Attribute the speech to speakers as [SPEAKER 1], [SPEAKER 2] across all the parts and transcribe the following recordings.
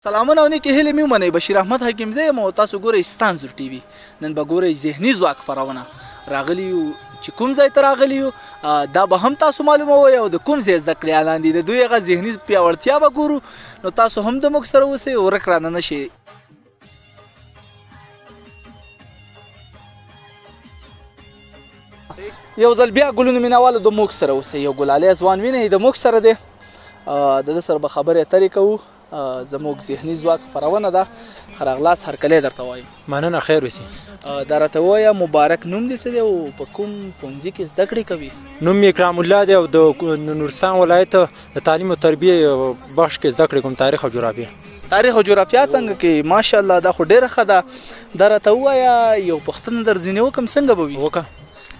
[SPEAKER 1] سلامونه او نیکې هیلې مې ومنئ. بشیر احمد حکیمزی یم او تاسو ګورئ ستانزور ټي وي. نن به ګورئ ذهني ځواک خپرونه. راغلي یو چې کوم ځای ته راغلي یو دا به هم تاسو معلوموئ او د کوم ځای زده کړیالان دي، د دوی هغه ذهني پیاوړتیا به ګورو. نو تاسو هم د موږ سره اوسئ، ورک رانه نه شئ. یو ځل بیا ګلونو مینهوالو د موږ سره اوسئ. یو ګلالی ځوان وینئ د موږ سره دی، د ده سره به خبرې اترې کوو. زموږ ذهني ځواک خپرونه ده. ښه راغلاست، هرکلی درته وایم.
[SPEAKER 2] مننه، خیر اوسې.
[SPEAKER 1] دا راته ووایه مبارک نوم دې څه دی او په کوم پوهنځي کې زده کړې کوي؟
[SPEAKER 2] نوم مې اکرام الله دی او د نورستان ولایت د تعلیم او تربیې بخش کې زده کړې کوم، تاریخ او جغرافیه.
[SPEAKER 1] تاریخ او جغرافیا څنګه کې؟ ماشاءالله، دا خو ډېره ښه ده. دا راته ووایه یو پوښتنه در ځینې وکړم، څنګه به وي؟
[SPEAKER 2] وکړه.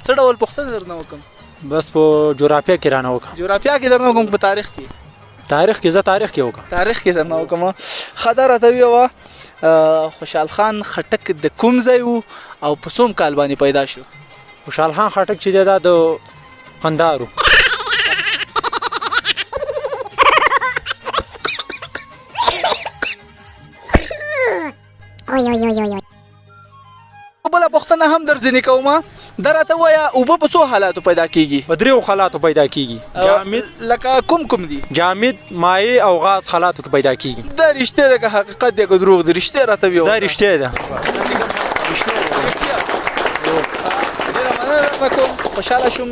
[SPEAKER 1] څه ډول پوښتنه درنه وکړم؟
[SPEAKER 2] بس په جغرافیا کې رانه وکړه.
[SPEAKER 1] جغرافیا کې درنه وکړم، په تاریخ کې؟
[SPEAKER 2] تاریخ کې، زه تاریخ کې وکړم.
[SPEAKER 1] تاریخ کې درنه وکړم. ښه، دا راته ووایه خوشحال خان خټک د کوم ځای و او په څوم کال باندې پیدا شو؟
[SPEAKER 2] خوشحال خان خټک چې دی دا د قندهار و.
[SPEAKER 1] بله پوښتنه هم در ځینې کوم. دا راته ووایه اوبه په څو حالاتو پیدا کیږي؟
[SPEAKER 2] په دریو حالاتو پیدا کیږي. جامد،
[SPEAKER 1] لکه کوم کوم دي؟
[SPEAKER 2] جامد، مایع او غاز حالاتو کې پیدا کیږي.
[SPEAKER 1] دا رښتیا ده که حقیقت دی که دروغ دی؟ رښتیا راته ووایه.
[SPEAKER 2] دا رښتیا ده.
[SPEAKER 1] ډېره مننه درنه کوم، خوشحاله شوم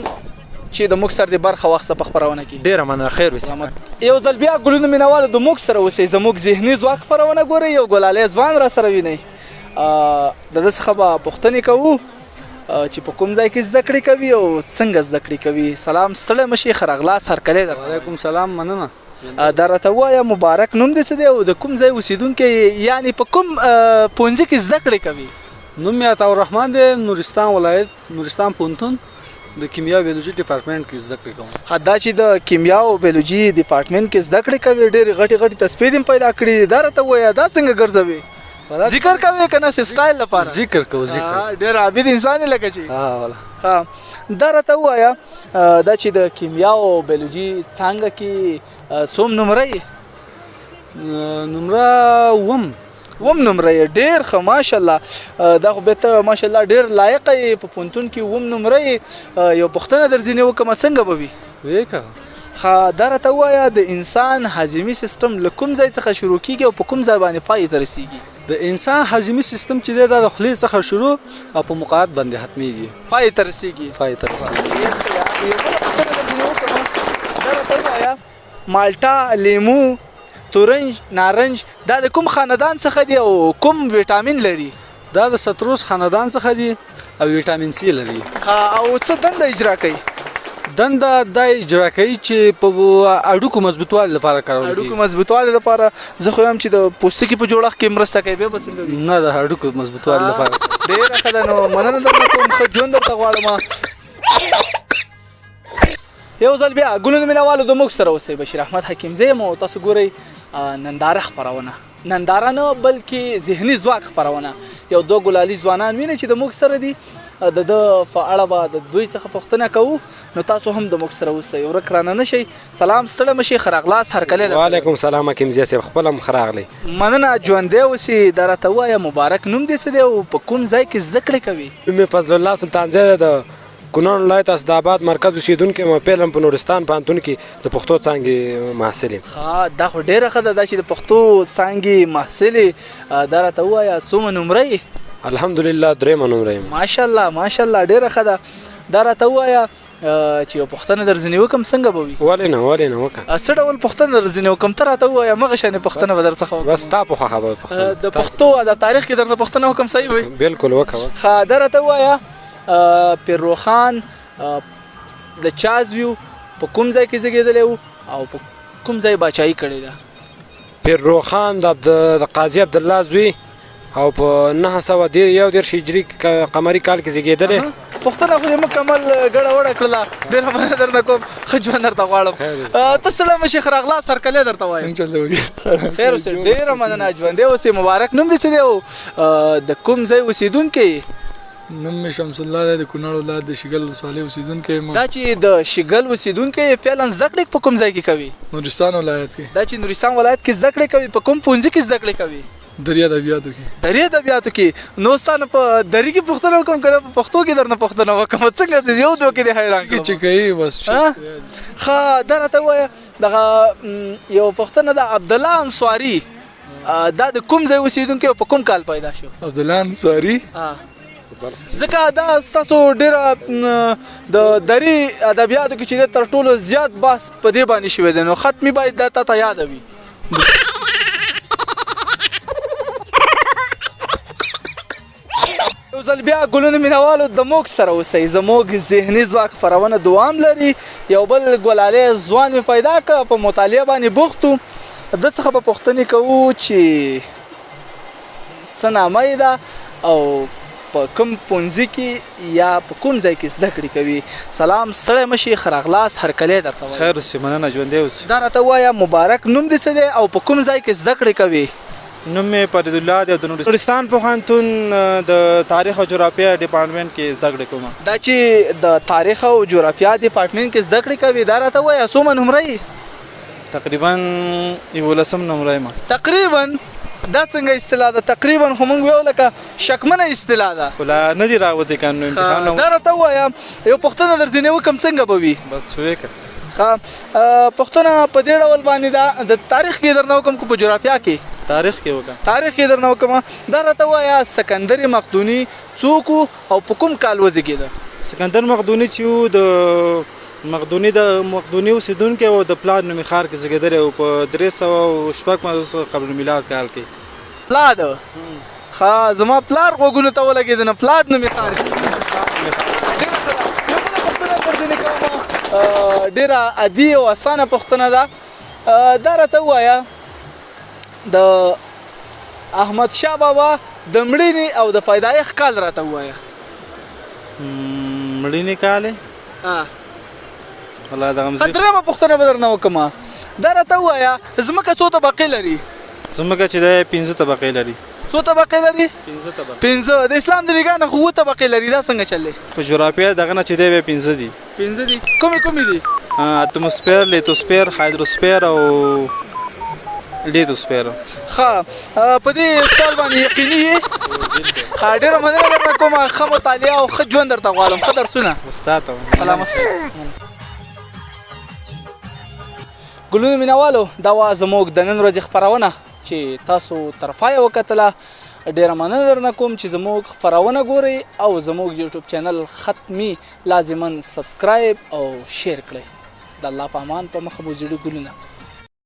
[SPEAKER 1] چې د موږ سره دې برخه واخیسته په خپرونه کې.
[SPEAKER 2] ډېره مننه، خیر اوسې.
[SPEAKER 1] یو ځل بیا ګلونو مینهوالو د موږ سره اوسئ. زموږ ذهني ځواک خپرونه ګورئ، یو ګلالی ځوان را سره وینئ. د ده څخه به پوښتنې کوو چې په کوم ځای کې زده کړې کوي او څنګه زده کړې کوي. سلام، ستړی مه شئ، ښه راغلاست، هرکلی درته.
[SPEAKER 3] وعلیکم سلام، مننه.
[SPEAKER 1] دا راته ووایه مبارک نوم دې څه دی او د کوم ځای اوسېدونکی یې، یعنې په کوم پوهنځي کې زده کړې کوي؟
[SPEAKER 3] نوم مې عطاالرحمن دی، نورستان ولایت، نورستان پوهنتون د کیمیا بیولوژي ډیپارټمنټ کې زده کړې کوم.
[SPEAKER 1] ښه، دا چې د کیمیا او بیولوژي ډیپارټمنټ کې زده کړې کوي، ډېرې غټې غټې تسپې دې هم پیدا کړي دي. دا راته ووایه دا څنګه ګرځوې؟ ذکر کوې که نه سټایل لپاره؟
[SPEAKER 3] ذکر کوو، ذکر.
[SPEAKER 1] ډېر عابد انسان یې لکه چې.
[SPEAKER 3] ها والا.
[SPEAKER 1] ها، دا راته ووایه دا چې د کیمیا او بیولوژي څانګه کې څوم نمره یې؟
[SPEAKER 3] نمره اووم.
[SPEAKER 1] اووم نمره یې، ډېر ښه، ماشاءالله. دا خو بیا ته ماشاءالله ډېر لایقه یې، په پوهنتون کې اووم نمره یې. یو پوښتنه در ځینې وکړم، څنګه به وي؟
[SPEAKER 3] ویې.
[SPEAKER 1] ښه، دا راته ووایه د انسان هاضمي سیستم له کوم ځای څخه شروع کیږي او په کوم ځای باندې پای ته رسیږي؟
[SPEAKER 3] د انسان هاضمي سیستم چې دی دا د خولې څخه شروع او په مقعد باندې ختمیږي.
[SPEAKER 1] پای ته رسیږي.
[SPEAKER 3] پای ته رسیږي.
[SPEAKER 1] یو بله پوښتنه در ځینې وکړم. دا راته ووایه مالټه، لیمو، تورنج، نارنج دا د کوم خاندان څخه دي او کوم ویټامین لري؟
[SPEAKER 3] دا د ستروس خاندان څخه دي او ویټامین سي لري.
[SPEAKER 1] ښه، او څه دنده اجرا کوي؟
[SPEAKER 3] دنده دا اجرا کوي چې په هډوکو مضبوطوالي لپاره کارول کېږي.
[SPEAKER 1] هډوکو مضبوطوالي لپاره. زه خو یم چې د پوستکي په جوړښت کې مرسته کوي، بیا به څنګه وي؟
[SPEAKER 3] نه، د هډوکو مضبوطوالي لپاره.
[SPEAKER 1] ډېره ښه ده، نو مننه درنه کوم، ښه ژوند درته غواړم. یو ځل بیا ګلونو مینهوالو د موږ سره اوسئ. بشیر احمد حکیمزی یم او تاسو ګورئ ننداره خپرونه. ننداره نه بلکې ذهني ځواک خپرونه. یو دوه ګلالي ځوانان وینئ چې د موږ سره دي، د ده په اړه به د دوی څخه پوښتنه کوو. نو تاسو هم د موږ سره اوسئ، ورک رانه نه شئ. سلام، ستړی مه شئ، ښه راغلاست، هرکلی درته.
[SPEAKER 4] وعلیکم سلام حکیمزی صاحب، خپل هم ښه راغلی.
[SPEAKER 1] مننه، ژوندی اوسې. دا راته ووایه مبارک نوم دې څه دی او په کوم ځای کې زده کړې کوي؟
[SPEAKER 4] نوم مې فضل الله سلطانزی دی، د کونړ ولایت اسداباد مرکز اوسېدونکی یم، فعلاً په نورستان پوهنتون کې د پښتو څانګې محصل یم.
[SPEAKER 1] ښه، دا خو ډېره ښه ده، دا چې د پښتو څانګې محصل یې. دا راته ووایه څومره نمره یې؟
[SPEAKER 4] الحمدلله درېیمه نمره یم.
[SPEAKER 1] ماشاءالله، ماشاءالله، ډېره ښه ده. دا راته ووایه چې یو پوښتنه در ځینې وکړم، څنګه به وي؟
[SPEAKER 4] ولې نه، ولې نه، وکړه.
[SPEAKER 1] څه ډول پوښتنه در ځینې وکړم؟ ته راته ووایه، مغه شانې پوښتنه به در څخه وکړم.
[SPEAKER 4] بس ستا په خوښه به پوښتنه.
[SPEAKER 1] د پښتو ادب تاریخ کې درنه پوښتنه وکړم، صحیح وي؟
[SPEAKER 4] بالکل، وکړه.
[SPEAKER 1] ښه، دا راته ووایه پیر روښان د چا زوی و، په کوم ځای کې زېږېدلی و او په کوم ځای باچایي کړې ده؟
[SPEAKER 4] پیر روښان د قاضي عبدالله زوی او په 931 هجري قمري کال کې زېږېدلی.
[SPEAKER 1] پوښتنه خو دې مکمل ګډه وډه کړله، ډېره مننه درنه کوم، ښه ژوند درته غواړم. ته ستړی مه شې، ښه راغلاست، هرکلی درته وایم. خیر اوسې، ډېره مننه، ژوندی اوسې. مبارک نوم دې څه دی او د کوم ځای اوسېدونکی یې؟
[SPEAKER 5] نوم مې شمس الله دی، د کونړ ولایت د شیګل ولسوالۍ اوسېدونکی یم.
[SPEAKER 1] دا چې د شیګل اوسېدونکی یې، فعلا زده کړې په کوم ځای کې کوي؟
[SPEAKER 5] نورستان ولایت کې.
[SPEAKER 1] دا چې نورستان ولایت کې زده کړې کوي، په کوم پوهنځي کې زده کړې کوي؟
[SPEAKER 5] دري ادبیاتو کې.
[SPEAKER 1] دري ادبیاتو کې. نو ستا نه په دري کې پوښتنه وکړم که نه په پښتو کې درنه پوښتنه وکړم؟ څنګه دې یو دوه کې دې حیران کړم
[SPEAKER 5] چې کوي بس.
[SPEAKER 1] ښه، دا راته ووایه، دغه یو پوښتنه ده، عبدالله انصاري دا د کوم ځای اوسېدونکی او په کوم کال پیدا شو؟
[SPEAKER 5] عبدالله انصاري
[SPEAKER 1] ځکه دا ستاسو ډېره د دري ادبیاتو کې چې تر ټولو زیات بحث په دې باندې شوی دی، نو ختمي باید دا تا ته یاده وي. یو ځل بیا ګلونو مینوالو د موږ سره اوسئ، زموږ ذهني ځواک خپرونه دوام لري. یو بل ګلالی ځوان مې پیدا کړه، په مطالعه باندې بوخت و، ده څخه به پوښتنې کوو چې څه نامه یې ده او په کوم پوهنځي کې یا په کوم ځای کې زده کړې کوي. سلام، ستړی مه شي، ښه راغلاست، هرکلی درته وایم.
[SPEAKER 2] خیر اوسې، مننه، ژوندی اوسې.
[SPEAKER 1] دا راته ووایه، مبارک نوم دې څه دی او په کوم ځای کې زده کړې کوي؟
[SPEAKER 2] نوم مې فریدالله دی، د نورستان پوهنتون د تاریخ او جغرافیا ډیپارټمنټ کې زده کړې کوم.
[SPEAKER 1] دا چې د تاریخ او جغرافیا ډیپارټمنټ کې زده کړې کوي، دا راته ووایه څومره نمره یې؟
[SPEAKER 2] تقریبا 11 نمره یم.
[SPEAKER 1] تقریبا؟ دا څنګه اصطلاح ده تقریبا؟ خو موږ ویو لکه شکمنه اصطلاح ده.
[SPEAKER 2] خو لا نه دي راوتې که نو امتحان.
[SPEAKER 1] دا راته ووایه، یو پوښتنه در ځینې وکړم، څنګه به وي؟
[SPEAKER 2] بس ویې.
[SPEAKER 1] ښه، پوښتنه په دې ډول باندې ده، د تاریخ کې درنه وکړم که په جغرافیا کې؟
[SPEAKER 2] تاریخ کې وکړم.
[SPEAKER 1] تاریخ کې درنه وکړم. دا راته ووایه، سکندر مقدوني څوک او په کوم کال وزېږېده؟
[SPEAKER 2] سکندر مقدوني چې و د مقدوني اوسېدونکی و، د پلاد نومي ښار کې زېږېدلی و په 356 قبل میلاد کال کې.
[SPEAKER 1] پلاد؟ ښه، زما پلار غوږونو ته ولګېده، نو پلاد نومي ښار کې. ډېره ښه ده. یو بله پوښتنه در ځینې کوم، ډېره عادي او اسانه پوښتنه ده. دا راته ووایه، د احمد شاه بابا د مړینې او د پیدایښت کال راته ووایه.
[SPEAKER 2] مړینې کال یې؟ والله دغه
[SPEAKER 1] ښه، درېیمه پوښتنه به درنه وکړم، دا راته ووایه، ځمکه څو طبقې لري؟
[SPEAKER 2] ځمکه چې دی 5 طبقې لري.
[SPEAKER 1] څو طبقې لري؟
[SPEAKER 2] 5 طبقې.
[SPEAKER 1] 5. د اسلام د نګاه نه خو 7 طبقې لري، دا څنګه چل دی؟
[SPEAKER 2] خو جغرافیا دغه نه چې دی بیا 5 دي.
[SPEAKER 1] 5 دي، کومې کومې دي؟
[SPEAKER 2] اتموسفیر، لیتوسفیر، هایدروسفیر او لیتوسفیر.
[SPEAKER 1] ښه، په دې سوال باندې یقیني یې؟ ښه، ډېره مننه درنه کوم، ښه مطالعه او ښه ژوند درته غواړم، ښه درسونه.
[SPEAKER 2] استاد ته
[SPEAKER 1] سلام. ګلونو مینوالو، دا وه زموږ د نن ورځې خپرونه چې تاسو تر پایه وکتله. ډېره مننه درنه کوم چې زموږ خپرونه ګورئ او زموږ یوټیوب چینل ختمي لازما subscribe او share کړئ. د الله په امان، په مخه مو زړه ګلونه.